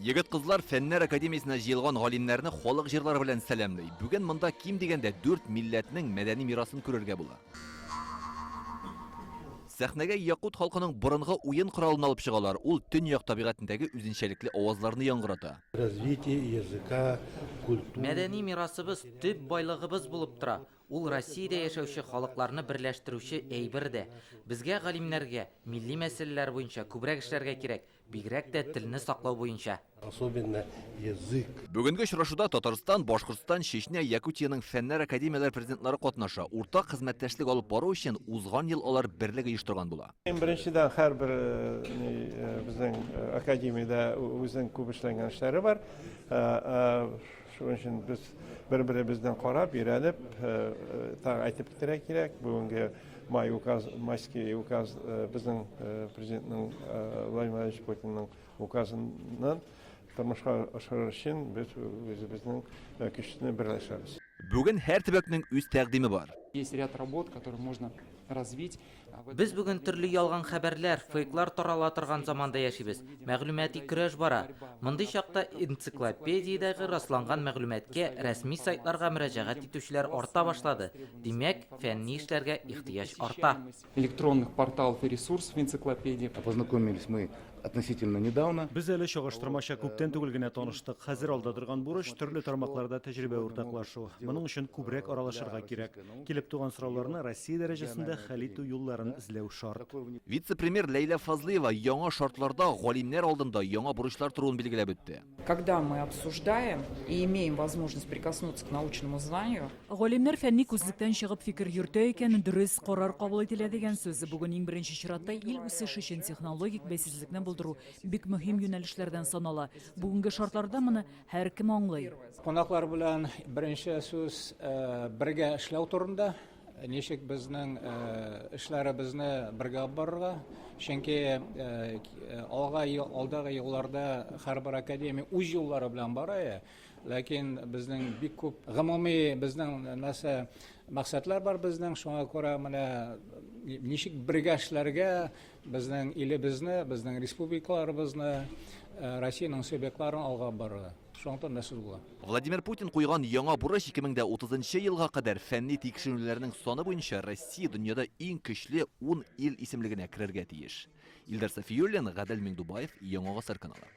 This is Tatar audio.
Егет-кызлар Фәннәр академиясенә җыелган галимнәрне халык җырлары белән сәламли. Бүген монда ким дигәндә дүрт милләтнең мәдәни мирасын күрергә була. Сәхнәгә якут халкының борынгы уен коралын алып чыгалар. Ул төньяк табигатендәге үзенчәлекле авазларны яңгырата. Развитие языка, культуры. Мәдәни мирасыбыз төп байлыгыбыз булып тора. Ул Россиядә яшәүче халыкларны берләштерүче әйбер дә. Безгә, галимнәргә, милли мәсьәләләр буенча күбрәк эшләргә кирәк, бигрәк тә телне саклау буенча. Особенно язык. Бүгенге очрашуда Татарстан, Башкортстан, Чечня, Якутиянең фәннәр академияләре президентлары катнаша. Уртак хезмәттәшлек алып бару өчен узган ел алар берлек оештырган була. Иң беренчедән, һәрбер безнең академиядә үзенең күп эшләнгән эшләре бар. Шуның өчен без бер-беребездән карап, өйрәнеп, тагы әйтеп китәргә кирәк, бүгенге май указ, майский указ безнең президентның Владимир Владимирович Путинның указыннан тормышка ашырыр өчен без үзебезнең көчне берләшәбез. Бүген һәр төбәкнең үз тәкъдиме бар. Есть ряд работ, которые можно развить. Без бүген төрле ялган хәбәрләр, фейклар тарала торган заманда яшибез. Мәгълүмати көрәш бара. Мондый чакта энциклопедиядәге расланган мәгълүматка, рәсми сайтларга мөрәҗәгать итүчеләр арта башлады. Димәк, фәнни эшләргә ихтыяҗ арта. Электронных порталов и ресурсов энциклопедии. Познакомились мы относительно недавно. Без әле чагыштырмача күптән түгел генә таныштык. Хәзер алда торган бурыч, төрле тармакларда тәҗрибә уртаклашу. Моның өчен күбрәк аралашырга кирәк. Килеп туган сорауларны Россия дәрәҗәсендә хәл итү юлларын эзләү шарт. Вице-премьер Ләйлә Фазлыева яңа шартларда галимнәр алдында яңа бурычлар торуын билгеләп үтте. Когда мы обсуждаем и имеем возможность прикоснуться к научному знанию. Галимнәр фәнни күзлектән чыгып фикер йөртә икән, дөрес карар кабул ителә дигән сүз. Бүген иң беренче чиратта ил үсеше өчен технологик бәйсезлекне булдыру бик мөһим юнәлешләрдән санала. Бүгенге шартларда моны һәркем аңлый. Кунаклар белән беренче сүз бергә эшләү турында. Ничек безнең эшләребезне бергә алып барырга? Чөнки алга алдагы елларда һәрбер академия үз юллары белән бара, ләкин безнең бик күп гомуми безнең нәрсә максатлар бар безнең, шуңа күрә менә ничек бергә эшләргә, безнең илебезне, безнең республикаларыбызны, Россиянең субъектларын алга барырга. Шуңа турында сүз була. Владимир Путин куйган яңа бурыч, 2030 елга кадәр фәнни тикшеренүләрнең саны буенча Россия дөньяда иң көчле ун ил исемлегенә керергә тиеш. Илдар Сафиуллин, Гадел Миңдубаев, Яңа Гасыр каналы.